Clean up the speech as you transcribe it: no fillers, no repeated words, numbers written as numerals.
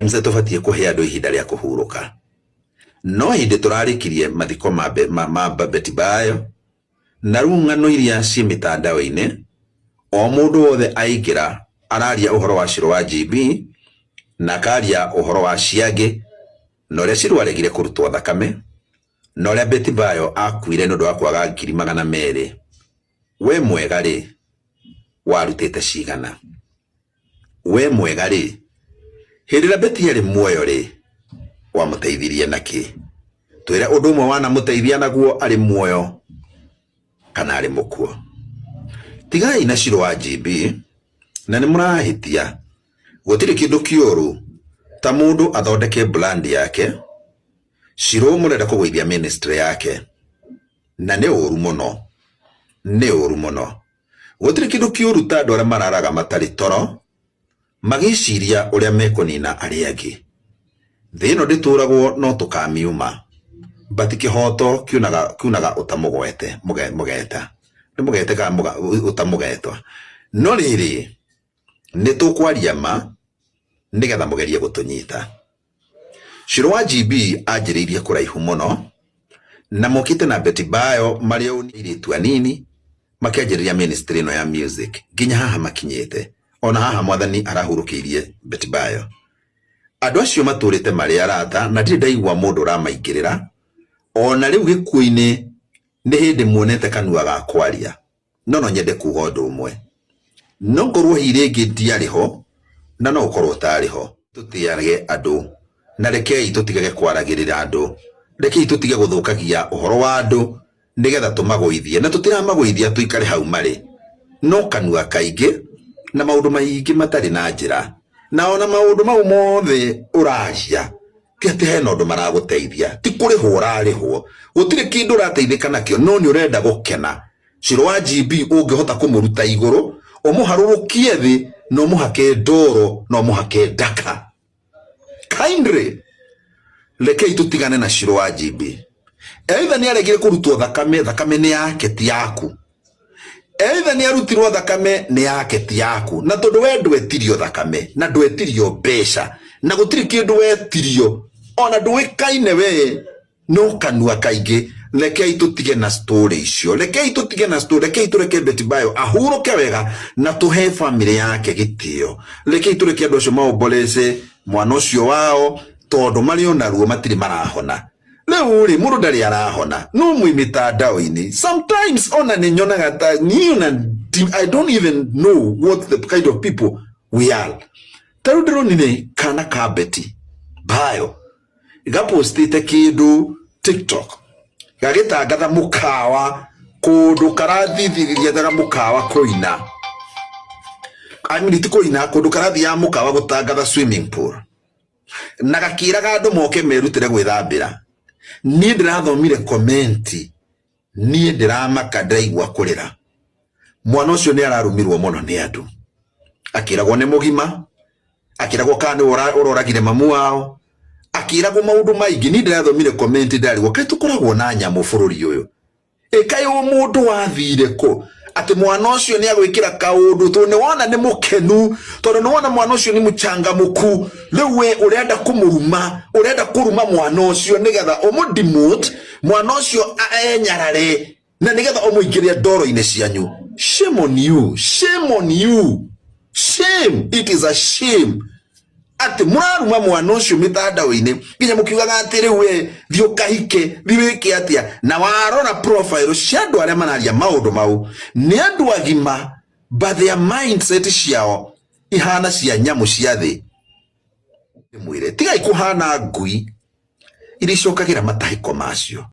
Nĩ tũbatiĩ kũhe andũ ihinda rĩa kũhurũka. No hĩndĩ tũrarĩkirie mathiko ma, ma, ma Betty Bayo na rĩu ng'ano iria ciĩ mĩtandao-inĩ, o mũndũ wothe aingĩra araria ũhoro wa Shiro wa GB na akaria ũhoro wa Ciangĩ na ũrĩa Shiro aregire kũrutwo thakame na ũrĩa Betty Bayo akuire nĩ ũndũ wa kwaga 200,000. We mwega rĩ, warutĩte cigana? We mwega rĩ, hĩndĩ ĩrĩa Betty arĩ muoyo rĩ, wamũteithirie na kĩ? Twĩre ũndũ ũmwe wanamũteithia naguo arĩ muoyo kana arĩ mũkuo. Tigai na Shiro wa GB na nĩ mũrahĩtia. Gũtirĩ kĩndũ kĩũru ta mũndũ athondeke brand yake. Shiro mũrenda kũgũithia ministry yake na nĩ ũru mũno, nĩ ũru mũno. Gũtirĩ kĩndũ kĩũru ta andũ arĩa mararaga matarĩ toro magĩciria ũrĩa mekũnina arĩa angĩ. Thĩ ĩno ndĩtũragwo no tũkamiuma, but kĩhoto kiunaga kiunaga ũtamũgwete mũgeta. Nĩ mũgete kana ũtamũgetwa. No rĩrĩ, nĩ tũkwaria ma nĩgetha mũgerie gũtũnyita. Shiro wa GB anjĩrĩirie kũraihu mũno na mokĩte na Betty Bayo marĩ o airĩtu anini makĩanjĩrĩria ministry ĩno ya music nginya haha makinyĩte. Ona haha mwathani arahurũkĩirie Betty Bayo. Andũ acio matũrĩte marĩ arata na ndirĩ ndaigua mũndũ ũramaingĩrĩra. Ona rĩu gĩkuũ-inĩ nĩ hĩndĩ muonete kanua ga kwaria. No no nyende kuga ũndũ ũmwe. No ngorwo hihi rĩngĩ ndiarĩ ho, na no ũkorwo ũtarĩ ho. Tũtĩage andũ, na rekei tũtigage kwaragĩrĩra andũ. Rekei tũtige gũthũkagia ũhoro wa andũ nĩgetha tũmagũithie. Na tũtiramagũithia tũikare hau marĩ. No kanua kaingĩ na maũndũ maingĩ matarĩ na njĩra. Na ona maũndũ mau mothe ũraria, ti atĩ hena ũndũ maragũteithia. Ti kũrĩhwo ũrarĩhwo. Gũtirĩ kĩndũ ũrateithĩka nakĩo, no nĩ ũrenda gũkena. Shiro wa GB ũngĩhota kũmũruta igũrũ, ũmũharũrũkie thĩ, na ũmũhake ndoro, na ũmũhake ndaka. Kindly, rekei tũtigane na Shiro wa GB. Either nĩ aregire kũrutwo thakame, thakame nĩ yake ti yaku. Either nĩ arutirwo thakame nĩ yake ti yaku. Na tondũ we ndwetirio thakame, na ndwetirio mbeca, na gũtirĩ kĩndũ wetirio, ona ndũĩkaine we no kanua kaingĩ. Rekei tũtige na story icio, rekei tũtige na story, rekei tũreke Betty Bayo ahurũke wega na tũhe family yake gĩtĩo. Rekei tũreke andũ acio maombolece mwana ũcio wao, tondũ marĩ ona ruo matirĩ marahona. Rĩu rĩ, mũndũ ndarĩ arahona, no mwĩ mĩtandao-inĩ. Sometimes ona nĩ nyonaga ta niĩ ona I don't even know what the kind of people we are. Ta rĩu ndĩronire kana ka Betty Bayo gapostĩte kĩndũ TikTok gagĩtangatha mũkawa kũndũ karathithĩrĩria thaga mũkawa kũina. I mean, ti kũina, kũndũ karathiaga mũkawa gũtangatha swimming pool na gakĩraga andũ moke merutĩre gwĩthambĩra. Niĩ ndĩrathomire komenti, niĩ ndĩramaka, ndĩraigua kũrĩra. Mwana ũcio nĩ ararumirwo mũno nĩ andũ, akĩragwo nĩ mũgima, akĩragwo kana nĩwe ũroragire mamu wao, akĩragwo maũndũ maingĩ. Niĩ ndĩrathomire komenti ndarigwo kaĩ tũkoragwo na nyamũ bũrũri ũyũ. Ĩ kaĩ ũ mũndũ wathire kũ atĩ mwana ũcio nĩ agwĩkĩra kaũndũ, tondũ nĩ wona nĩ mũkenu, tondũ nĩ wona mwana ũcio nĩ mũchangamũku. Rĩu we ũrenda kũmũruma, ũrenda kũruma mwana ũcio nĩgetha ũmũ-demote mwana ũcio enyarare, na nĩgetha ũmũingĩrie ndoro-inĩ cianyu. Shame on you, shame on you, shame, it is a shame atĩ mũraruma mwana ũcio mĩtandao-inĩ nginya mũkiugaga atĩ rĩu we thiĩ ũkahike, thiĩ wĩke atĩa. Na warora profile cia andũ arĩa mararia maũndũ mau nĩ andũ agima, but their mindset ciao ihana cia nyamũ cia thĩ. Mwĩre tigai kũhana ngui iria icokagĩra matahĩko macio.